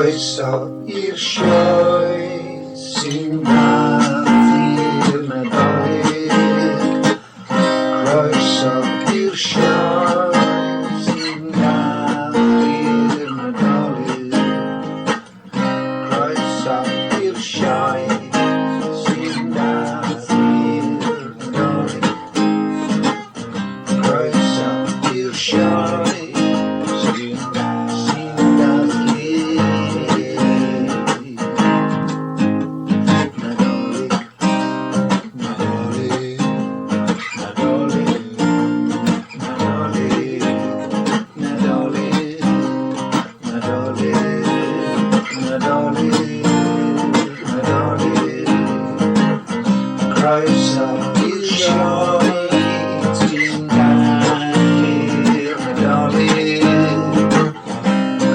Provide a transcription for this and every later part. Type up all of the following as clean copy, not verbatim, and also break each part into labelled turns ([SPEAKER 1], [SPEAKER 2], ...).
[SPEAKER 1] Croeso i'r sioe sy'n dathlu'r Nadolig. Croeso i'r sioe sy'n dathlu'r Nadolig. Croeso i'r sioe sy'n dathlu'r Nadolig. Croeso i'r sioe sy'n sy'n dathlu Nadolig, Nadolig, Nadolig, Nadolig, Nadolig, Nadolig, Nadolig, Nadolig. Croeso i'r sioe sy'n dathlu'r Nadolig.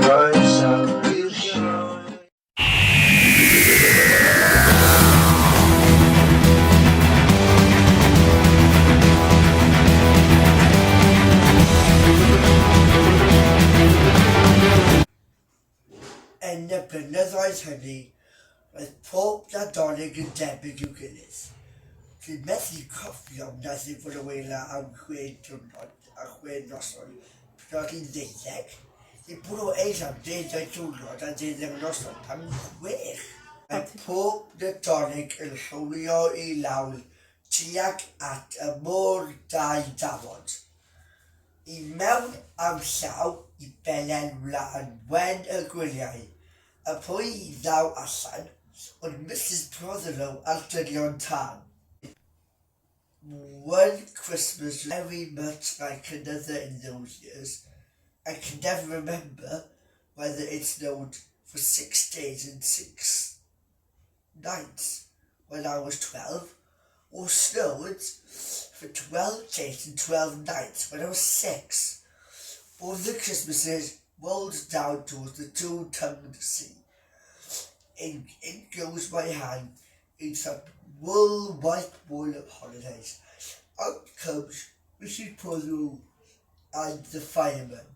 [SPEAKER 1] Croeso i'r sioe.
[SPEAKER 2] Yn y blynyddoedd hynny, roedd pob Nadolig yn debyg i'w gilydd. Dwi'n methu cofio wnaeth ei fod yn eira am chwe diwrnod a chwe noson pan oedd hi'n ddeuddeg. I bwrw eira am deuddeg diwrnod a deuddeg noson pan yn chwech. Mae pob Nadolig yn rhowlio i lawr tuag at y môr dau dafod. I mewn â'm llaw i belen wlân wen y gwyliau, a phwy ddaw allan ond Misus Prothero a'r dynion tân. One Christmas very much like another in those years, I can never remember whether it snowed for 6 days and 6 nights when I was 12, or snowed for 12 days and 12 nights when I was 6. All the Christmases rolled down towards the two-tongued sea. In goes my hand in that wool white wool of holidays. Out comes Mrs. Prothero and the fireman.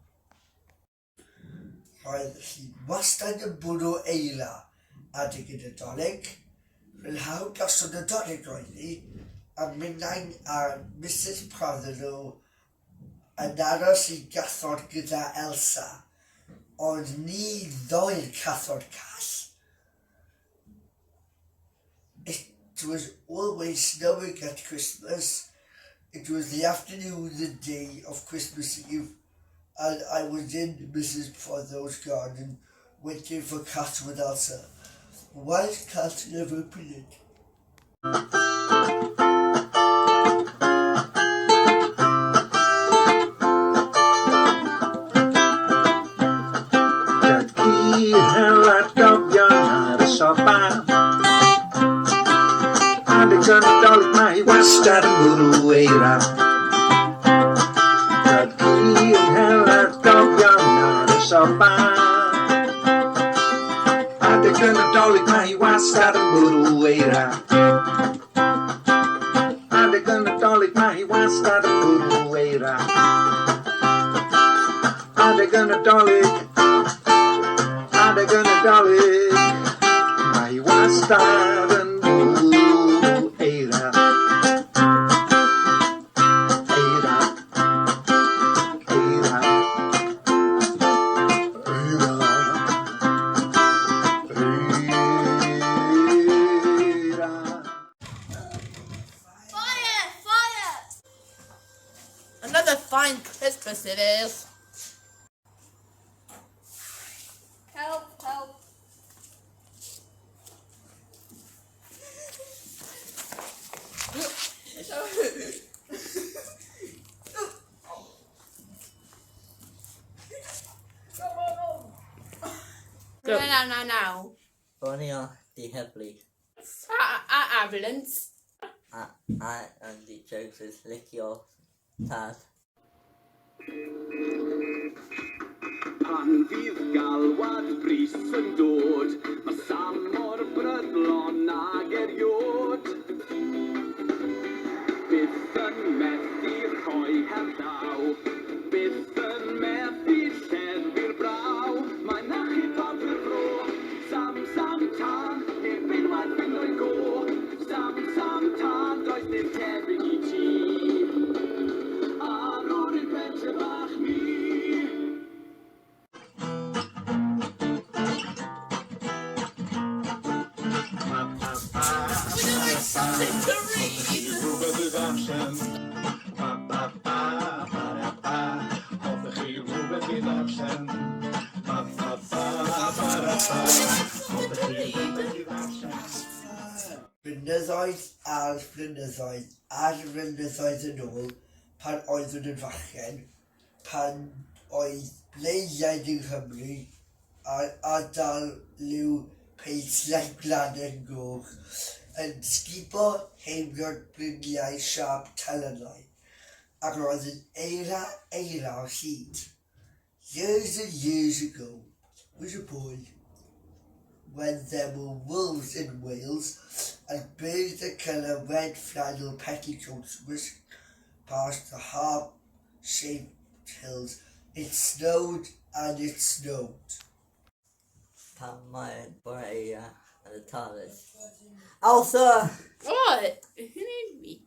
[SPEAKER 2] Roedd hi wastad yn bwrw eira adeg y Nadolig. Prynhawn noson Nadolig oedd hi, a minnau a Mrs Prothero yn aros i gathod gyda Elsa. Ond ni ddoi'r cathod call. It was always snowing at Christmas. It was the afternoon the day of Christmas Eve, and I was in Mrs. Prothero's garden waiting for Cat with Elsa. White cat never appeared.
[SPEAKER 1] Dad cu hel atgofion ar y soffa. Adeg y Nadolig mae hi wastad yn bwrw eira. Dad cu yn hel atgofion ar y soffa. Adeg y Nadolig mae hi wastad yn bwrw eira. Adeg y Nadolig mae hi wastad yn bwrw eira. Adeg y Nadolig, adeg y Nadolig, mae hi wastad yn bwrw eira. Eira, eira, eira, eira.
[SPEAKER 3] Fire! Fire!
[SPEAKER 4] Another fine Christmas it is.
[SPEAKER 3] Help! Help!
[SPEAKER 4] Go.
[SPEAKER 3] No, no, no.
[SPEAKER 5] Ffonio the heddlu.
[SPEAKER 4] A ambulance.
[SPEAKER 5] A Andy Jones is licio tad.
[SPEAKER 6] Pan fydd galwad brys yn dod, mae Sam mor brydlon ag eriod. Byth yn methu rhoi her llaw, byth yn methu lleddfu'r braw, mae'n achub pawb i'r fro.
[SPEAKER 4] Something to read.
[SPEAKER 7] Rhywbeth i ddarllen. Ba ba ba ba da ba. Hoffech chi rhywbeth i ddarllen? Ba ba ba ba da ba. Hoffech chi rhywbeth i ddarllen?
[SPEAKER 2] Blynyddoedd ar flynyddoedd ar flynyddoedd yn ôl, pan oeddwn yn fachgen, pan oedd bleiddiaid yng Nghymru a'r ardal liw peislaidd Glanen Goch yn sgubo heibio'r bryniau siâp talynau, ac roedd yn eira eira o hyd. Years and years ago, was a boy when there were wolves in Wales and birds the colour red flannel petticoats whisked past the harp-shaped hills. It snowed and it snowed.
[SPEAKER 5] Pan mae'n bore eira yn y TARDIS. Elsa!
[SPEAKER 4] What? Who named me?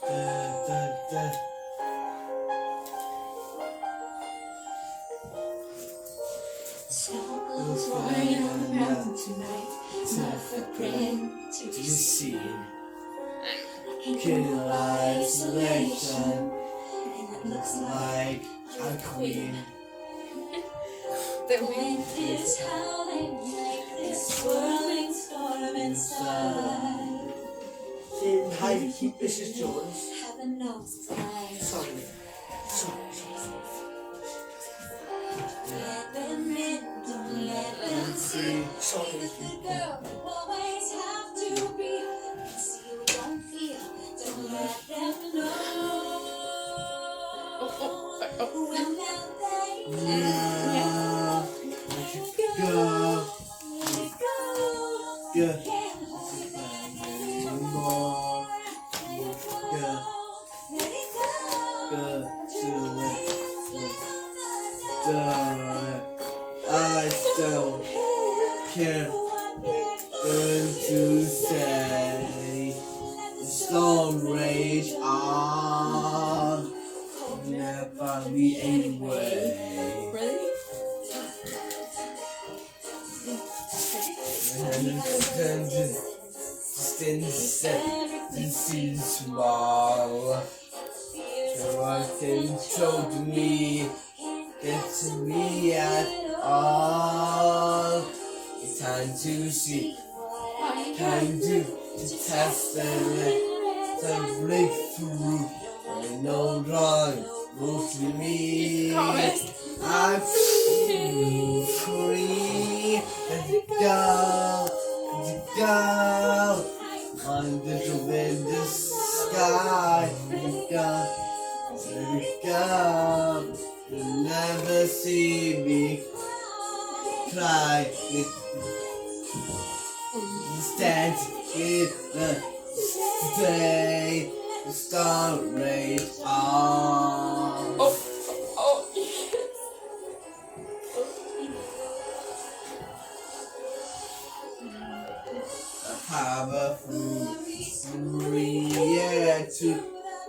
[SPEAKER 8] Da, da, da.
[SPEAKER 9] Snow goes white on the mountain tonight. It's not a footprint to be
[SPEAKER 8] You
[SPEAKER 9] seen.
[SPEAKER 8] see,
[SPEAKER 9] Kill
[SPEAKER 8] kill isolation
[SPEAKER 9] And it looks like
[SPEAKER 8] like a queen.
[SPEAKER 9] the wind is howling like this swirling storm inside.
[SPEAKER 2] Hi, Mrs Jones.
[SPEAKER 9] Heaven knows I
[SPEAKER 2] Sorry. Sorry, sorry.
[SPEAKER 9] let them in, don't let them see.
[SPEAKER 2] Sorry.
[SPEAKER 9] Be the good girl you always have to be. See you don't feel, don't let them know.
[SPEAKER 4] Oh, oh, oh.
[SPEAKER 9] Well, now they
[SPEAKER 8] Now,
[SPEAKER 9] let it
[SPEAKER 8] go,
[SPEAKER 9] go, let it go.
[SPEAKER 8] go,
[SPEAKER 9] Can't hold it back
[SPEAKER 8] anymore.
[SPEAKER 9] Let it
[SPEAKER 8] Go,
[SPEAKER 9] go, let it go.
[SPEAKER 8] go to
[SPEAKER 9] Let
[SPEAKER 8] the dark. I don't care going to say. The storm rage on. Never me anyway.
[SPEAKER 4] Really?
[SPEAKER 8] And seems small. So I controlled me, get to me at all. It's time to see, time to, to test and let the breakthrough. And no wrong, move to me.
[SPEAKER 4] Promise.
[SPEAKER 8] I'm free. Let's go, let's go. On the tremendous sky. Let's go, let's go. You'll never see me cry. Stand in the day. The star rays on.
[SPEAKER 4] Oh, oh, yes.
[SPEAKER 8] Have a free yeah to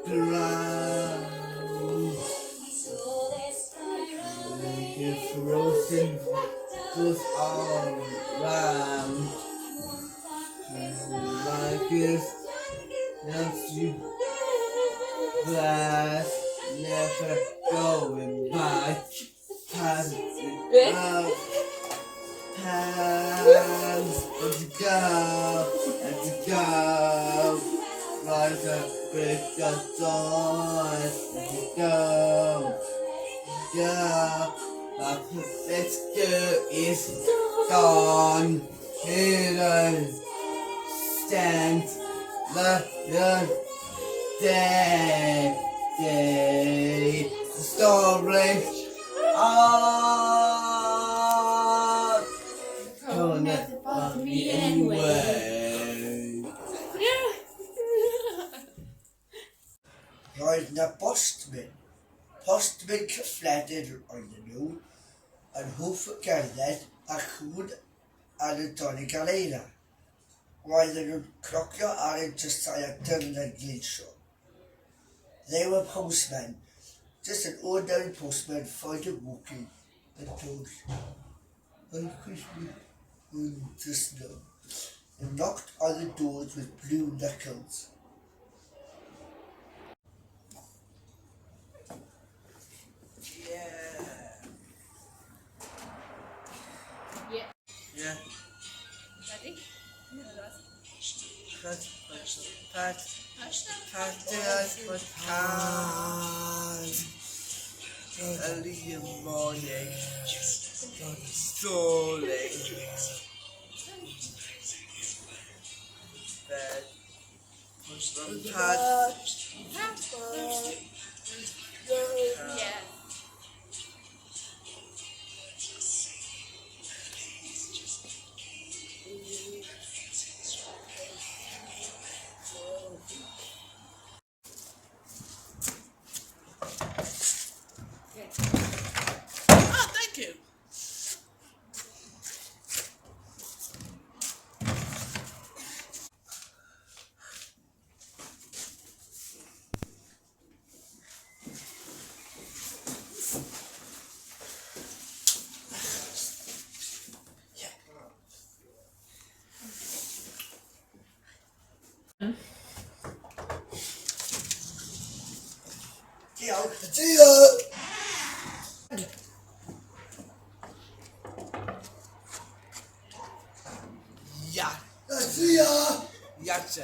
[SPEAKER 8] ground. Like a frozen goes all round. Like it's not you glass, never going by. Pass it out. Hands, let's go, let's go. Like a break of dawn, let's go, go. My perfect girl is gone. Here I stand, the day, day. The story on. Gonna bother me anyway.
[SPEAKER 4] Yeah.
[SPEAKER 2] Roedd 'na bostmyn, postmyn cyffredin oedden nhw, yn hoff o gerdded a chŵn ar y Nadolig a'r eira. Roedden nhw'n cnocio ar eu drysau a dyrna'n gleisio. They were postmen, Just an ordinary postman finally walking and told Merry Christmas in the snow and knocked on the doors with blue knuckles.
[SPEAKER 8] Yeah.
[SPEAKER 4] Yeah.
[SPEAKER 8] Yeah.
[SPEAKER 4] Ready?
[SPEAKER 8] Pat, pat, pat, pat, pat. Early in the morning. Stalling. Bed. Pat.
[SPEAKER 4] Yeah.
[SPEAKER 8] Oh, thank you.
[SPEAKER 2] Diolch. Diolch.
[SPEAKER 8] Yeah.
[SPEAKER 2] See ya.
[SPEAKER 8] Yacht.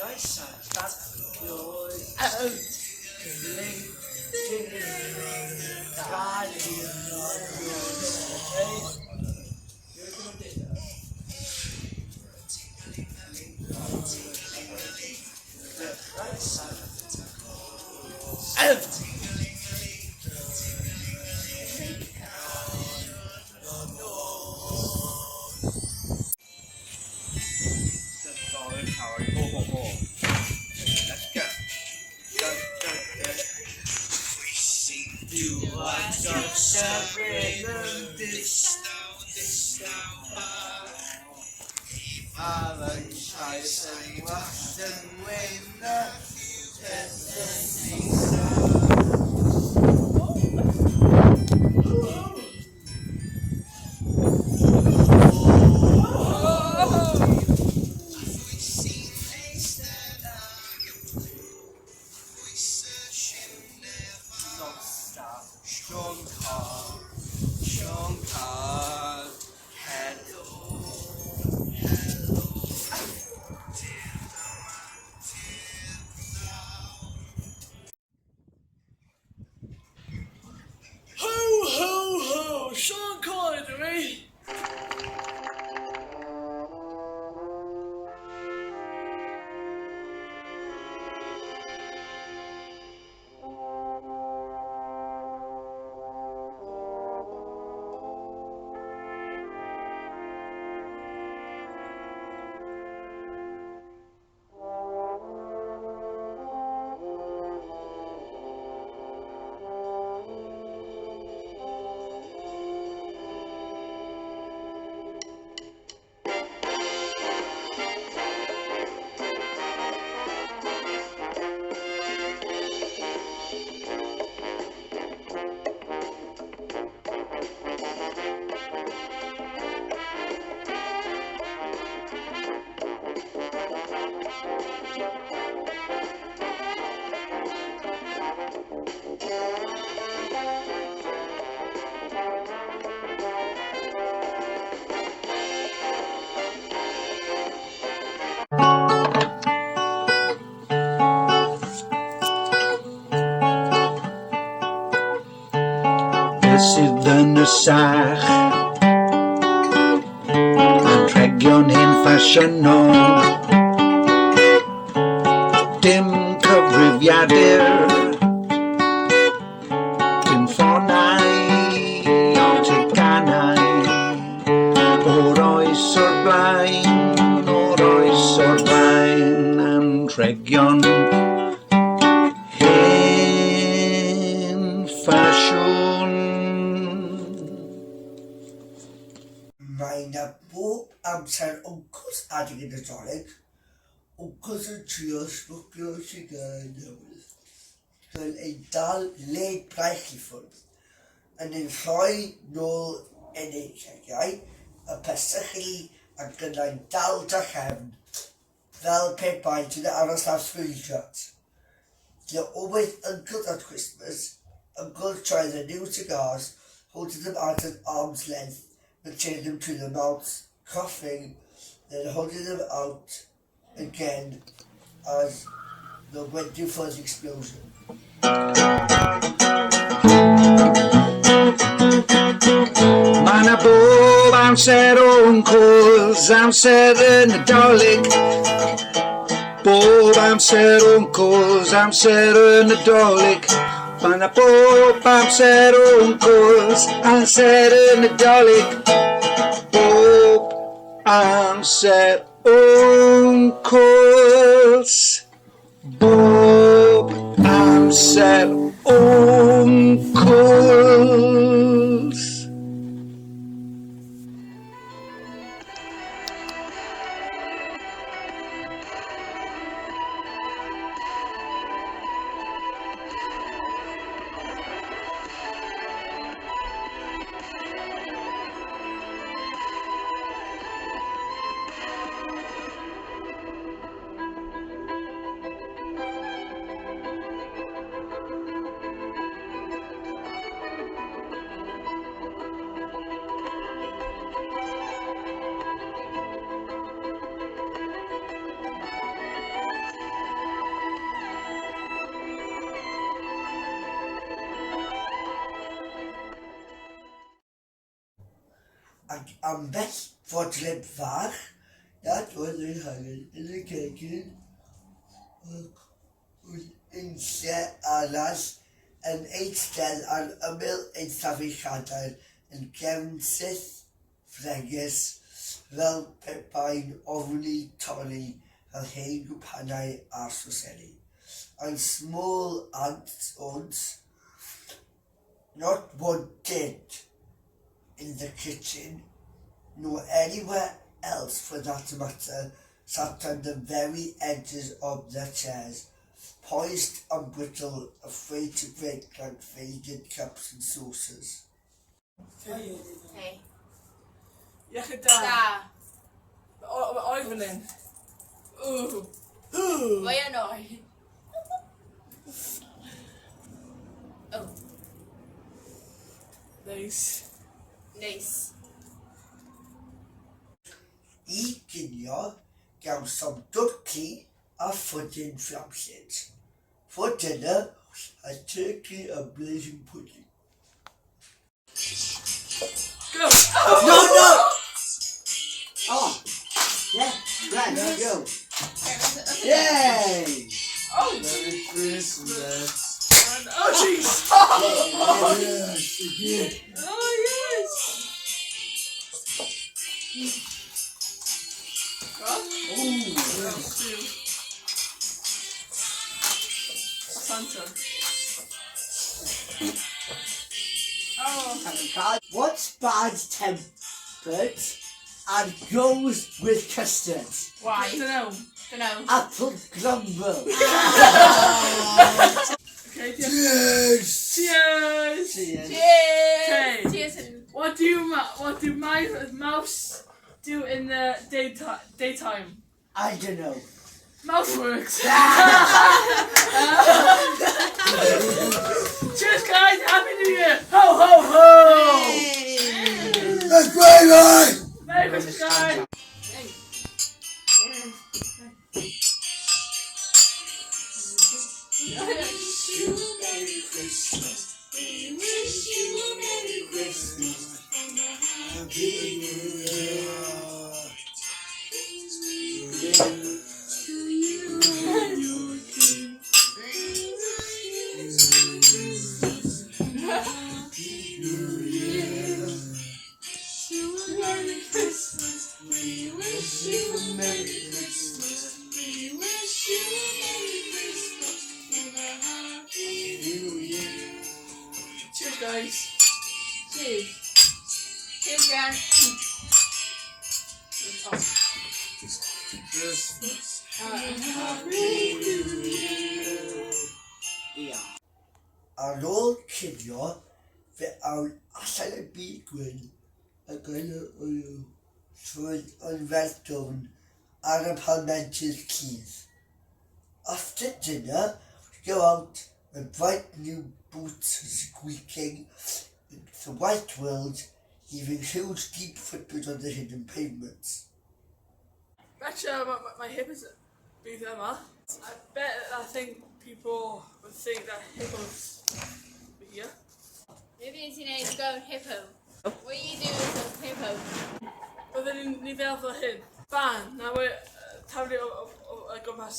[SPEAKER 8] Nice and that's yours. Tingling, tingling, darling, okay? Ho, ho, ho. Let's go. Dun, dun, dun. Do I just this Sean Carr, Sean Carr, hello, hello.
[SPEAKER 10] Ho, ho, ho! Sean Connery!
[SPEAKER 7] sydd yn y sach. Anrhegion hen ffasiynol, dim cyfrifiadur, dim ffonau ond teganau, o'r oes o'r blaen, o'r oes o'r blaen, anrhegion hen ffasiwn.
[SPEAKER 2] Mae 'na bob amser wncws adeg y Nadolig, wncws yn trio smwglo sigarau newydd, gan eu dal led braich i ffwrdd, yn eu rhoi nôl yn eu cegiau, y pesychu ac yna'n dal drachefn, fel pe baent yn aros am screenshot. There are always uncles at Christmas, uncles try their new cigars, holding them out at arm's length, returning them to their mouths, coughing, then holding them out again as though waiting for the explosion.
[SPEAKER 7] Mae 'na bob amser wncws, amser y Nadolig. Bob amser wncws, amser y Nadolig. Mae 'na bob amser wncws, amser y Nadolig. Bob amser wncws. Bob amser wncws.
[SPEAKER 2] Ac ambell fodryb fach nad oedd ei hangen yn y gegin ac oedd unlle arall yn eistedd ar ymyl ei stafell yn gefnsyth fregus fel pe bai'n ofni torri fel hen gwpanau a soseri. And small aunts, aunts, not wanted in the kitchen, nor anywhere else for that matter, sat on the very edges of their chairs, poised and brittle, afraid to break like faded cups and saucers.
[SPEAKER 4] Hey.
[SPEAKER 10] Iechyd da.
[SPEAKER 4] Da.
[SPEAKER 10] Oer fan hyn.
[SPEAKER 4] Ooh.
[SPEAKER 10] Ooh.
[SPEAKER 4] Mae yn oer. Oh,
[SPEAKER 10] Nice.
[SPEAKER 4] Nice.
[SPEAKER 2] I ginio, gawsom dwrci a phwdin fflamllyd. For dinner, a turkey and blazing pudding.
[SPEAKER 10] Go!
[SPEAKER 2] No, no! Oh, yeah, right, go. Yay!
[SPEAKER 10] Oh!
[SPEAKER 8] Merry Christmas.
[SPEAKER 10] Oh, jeez!
[SPEAKER 2] Yes, yeah.
[SPEAKER 10] Oh, yes! Go.
[SPEAKER 2] Ooh.
[SPEAKER 10] Two. Santa. Oh.
[SPEAKER 2] What's bad tempered and goes with custard?
[SPEAKER 4] Why?
[SPEAKER 10] Dunno.
[SPEAKER 4] Dunno.
[SPEAKER 2] Apple crumble.
[SPEAKER 10] Okay, diolch.
[SPEAKER 2] Yes!
[SPEAKER 10] Cheers!
[SPEAKER 2] Cheers.
[SPEAKER 4] Cheers!
[SPEAKER 10] Okay.
[SPEAKER 4] Cheers and
[SPEAKER 10] What do my mouse do in the daytime?
[SPEAKER 2] I don't know.
[SPEAKER 10] Mouse works. Cheers, guys! Happy New Year! Ho ho ho!
[SPEAKER 2] That's great, right?
[SPEAKER 10] Merry Christmas, guys!
[SPEAKER 9] Merry Christmas. We wish you a Merry
[SPEAKER 2] Christmas and a Happy New Year.
[SPEAKER 9] To you and your kin.
[SPEAKER 2] Happy New Year.
[SPEAKER 9] Wish you a Merry Christmas. We wish you a Merry Christmas. We wish you a Merry Christmas and a Happy
[SPEAKER 2] New Year.
[SPEAKER 10] Cheers, guys.
[SPEAKER 4] Cheers. Cheers, Gran.
[SPEAKER 10] Oh.
[SPEAKER 8] Cheers.
[SPEAKER 9] Happy New Year.
[SPEAKER 5] Ia.
[SPEAKER 2] Ar ôl cinio, fe awn allan y byd gwyn ac yn yr wyw trwy ynferdown ar y palmentydd cudd. After dinner, we go out in bright new boots squeaking into the white world, leaving huge deep footprints on the hidden pavements.
[SPEAKER 10] Betcha my hip is bydd yma. I bet I think people would think that hippos were here.
[SPEAKER 4] Maybe ti'n neud go hippo. What you do with a hippo?
[SPEAKER 10] Byddwn ni'n ni fel fel hyn. Bang! Now we're taflu o gwmpas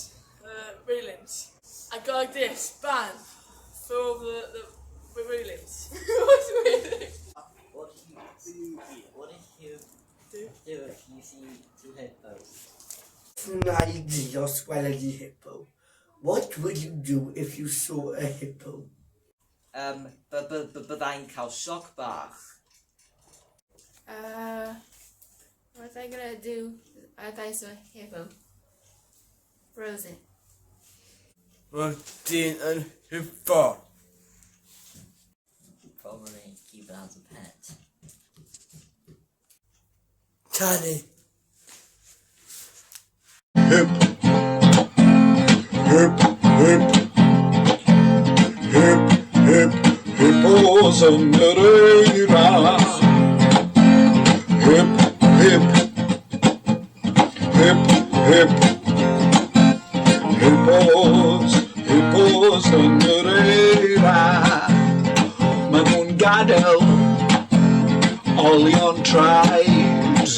[SPEAKER 10] railings. I go like this. Bang! Throw over the railings. What's railings?
[SPEAKER 5] What do you what do you
[SPEAKER 10] Do?
[SPEAKER 5] do if you see two hippos?
[SPEAKER 2] Wna i di os weled i hippo. What would you do if you saw a hippo?
[SPEAKER 11] Byddai'n cael sioc bach.
[SPEAKER 4] What I gonna do if I saw a hippo? Frozen.
[SPEAKER 8] Mae dyn yn hippo.
[SPEAKER 5] Probably keep it as a pet.
[SPEAKER 2] Canu.
[SPEAKER 7] Hip, hip, hip, hip, hip, hippos yn yr eira. Hip, hip, hip, hip, hippos, hippos yn yr eira. Maen nhw'n gadael olion traed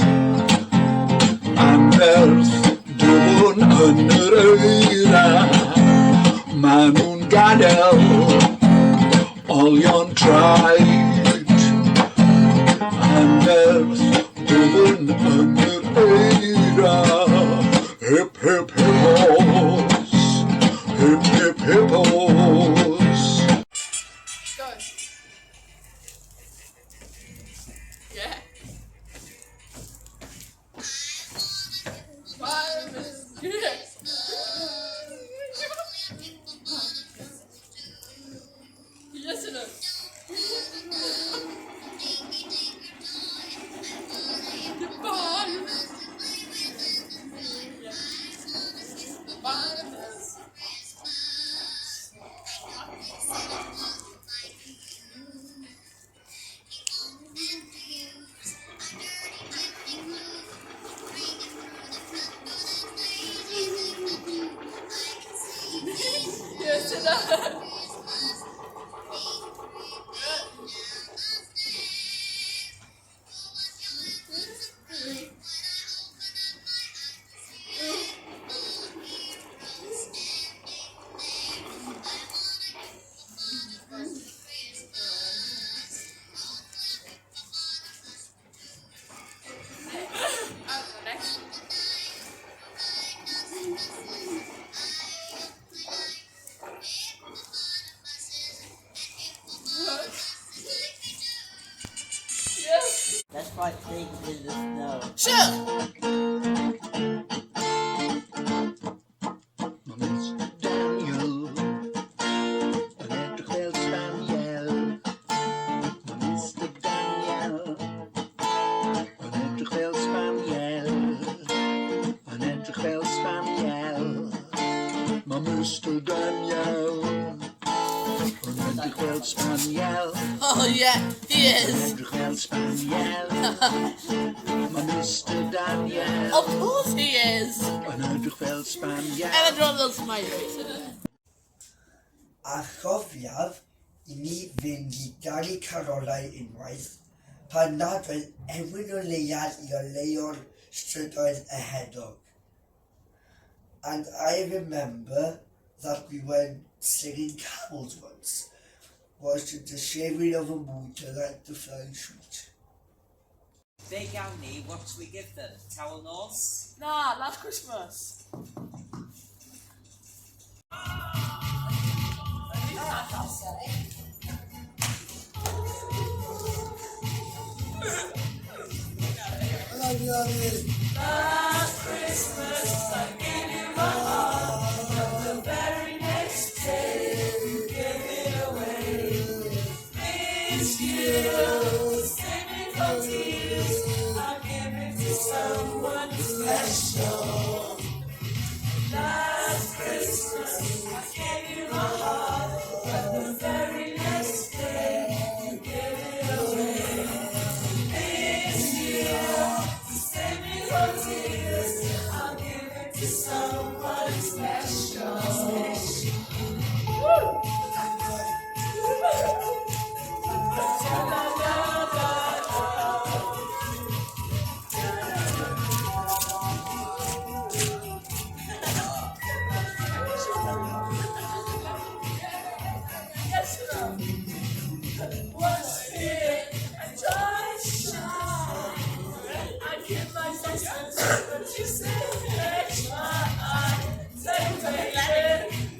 [SPEAKER 7] anferth dwfn yn yr eira. Maen nhw'n gadael olion traed anferth dwfn yn yr eira. Hip, hip, hippos. Hip, hip, hippos.
[SPEAKER 4] Go. Yeah. Five. Yeah. Yes or no? Goodbye. Yeah. Bye. Yes or no? I'll go next. Yes.
[SPEAKER 5] Let's fight things in the snow.
[SPEAKER 4] Sure.
[SPEAKER 7] Mae Mr Daniel yn edrych fel spaniel. Mae Mr Daniel yn edrych fel spaniel. Yn edrych fel spaniel. Mae Mr Daniel yn edrych fel spaniel.
[SPEAKER 4] Oh yeah, he is.
[SPEAKER 7] Edrych fel spaniel. Mae Mr Daniel
[SPEAKER 4] Of course he is.
[SPEAKER 7] yn edrych fel spaniel.
[SPEAKER 4] And I draw a little smiley face in it.
[SPEAKER 2] A chofiaf i mi fynd i garu carolau unwaith. pan nad oedd ewyn o leiad i oleuo'r strydoedd ehedog. And I remember that we went singing carols once, was to the sharing of a moon to light the flying sweet.
[SPEAKER 11] Be gawn ni, what we give them? Tawel nos?
[SPEAKER 10] Na, last Christmas. Last Christmas I gave you my heart, but the very next day you gave it away. This year, save me from tears, I'll give it to someone special. Last Christmas I gave you my heart, but the very next day you gave it away. This year, to save me from tears, I'll give it to someone special. Woo! Yes, sir. Once here, I try to shine. I give my distance, but you say catch my eye. Say, baby,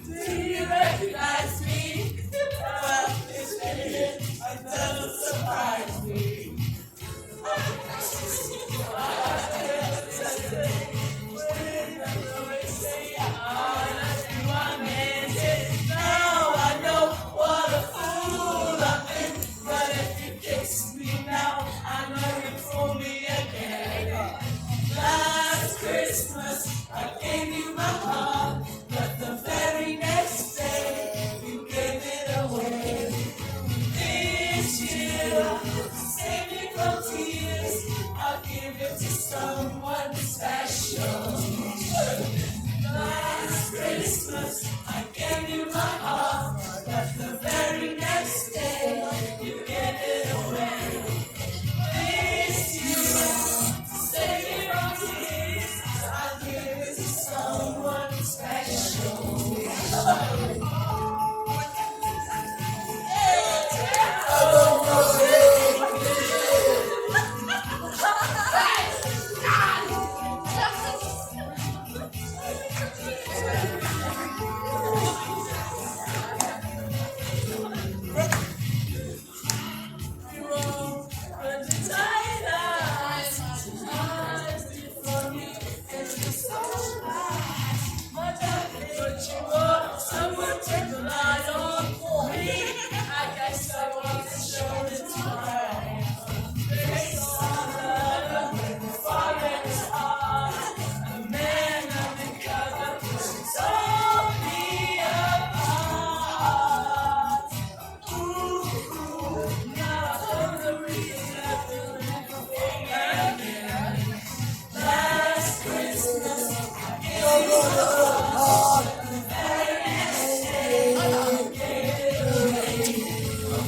[SPEAKER 10] do you recognize me? Well, it's faded, it doesn't surprise me. Now I know what a fool I've been. But if you kiss me now, I know you'll fool me again. Last Christmas, I gave you my heart, but the very next day, you gave it away. This year, to save me from tears, I'll give it to someone special. Last Christmas, I gave you my heart, but the very next day, you gave it away. This year, to save me from tears, I'll give it to someone special. You opened your tight eyes, eyes before me, and you so My darling, but you were someone to rely on me. I guess I wasn't sure in time. Based on the foreign heart, a man undercover tore me apart. Ooh, ooh, now I know the reason I feel everything again. Last Christmas, I gave you my heart. The very next day, you gave it away.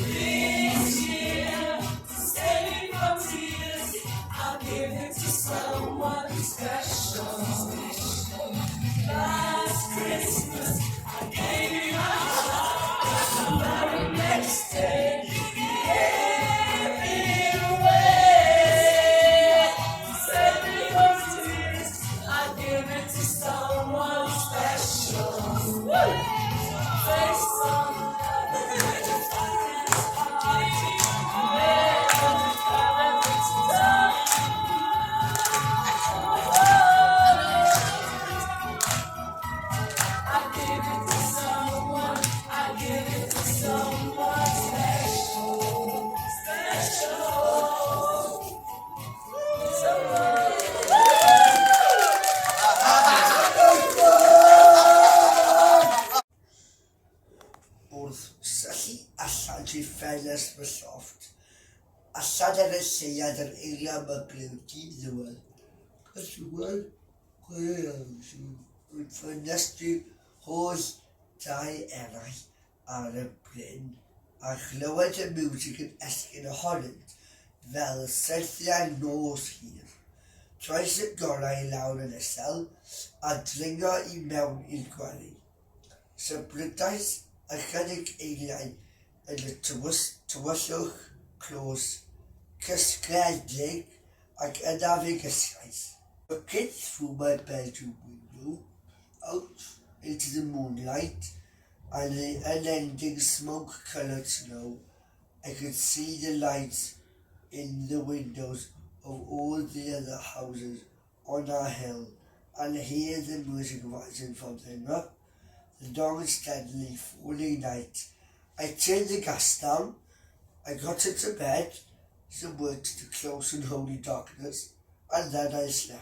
[SPEAKER 10] This year, to save me from tears, I'll give it to someone special. Last Christmas, I gave you my heart. The very next day, you gave it away. Save me from tears, I give it to someone special. Woo! Face on I give it to someone, I give it to someone special, special, someone.
[SPEAKER 2] Wrth syllu allan trwy ffenest fy llofft, allan ar y lleuad yr eiriau myglyw di-ddiwedd, cyswllt yn ffenestri holl dai eraill ar y bryn, a chlywed y miwsig yn esgyn ohonynt. fel syrthiau nos hir. Troes y gorau i lawr yn isel a dringo i mewn i'r gwely. Sybrydiais ychydig eiriau yn y tywyllwch clos cysgledig ac yna fe gysgais. Looking through my bedroom window out into the moonlight and the unending smoke-coloured snow, I could see the lights in the windows of all the other houses on our hill and hear the music rising from them up the long and steadily falling night. I turned the gas down. I got into bed, submerged to close and holy darkness, and then I slept.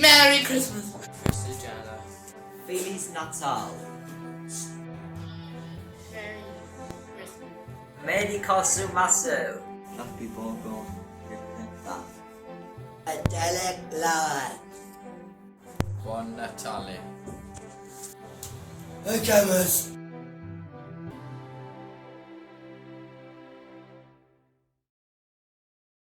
[SPEAKER 10] Merry Christmas!
[SPEAKER 11] Christmas
[SPEAKER 5] Feliz Natal.
[SPEAKER 4] Merry Christmas.
[SPEAKER 11] Merry Kosumasu.
[SPEAKER 5] Happy Bogo.
[SPEAKER 2] Nadolig Lawen.
[SPEAKER 8] Buon Natale.
[SPEAKER 2] Y Cameras.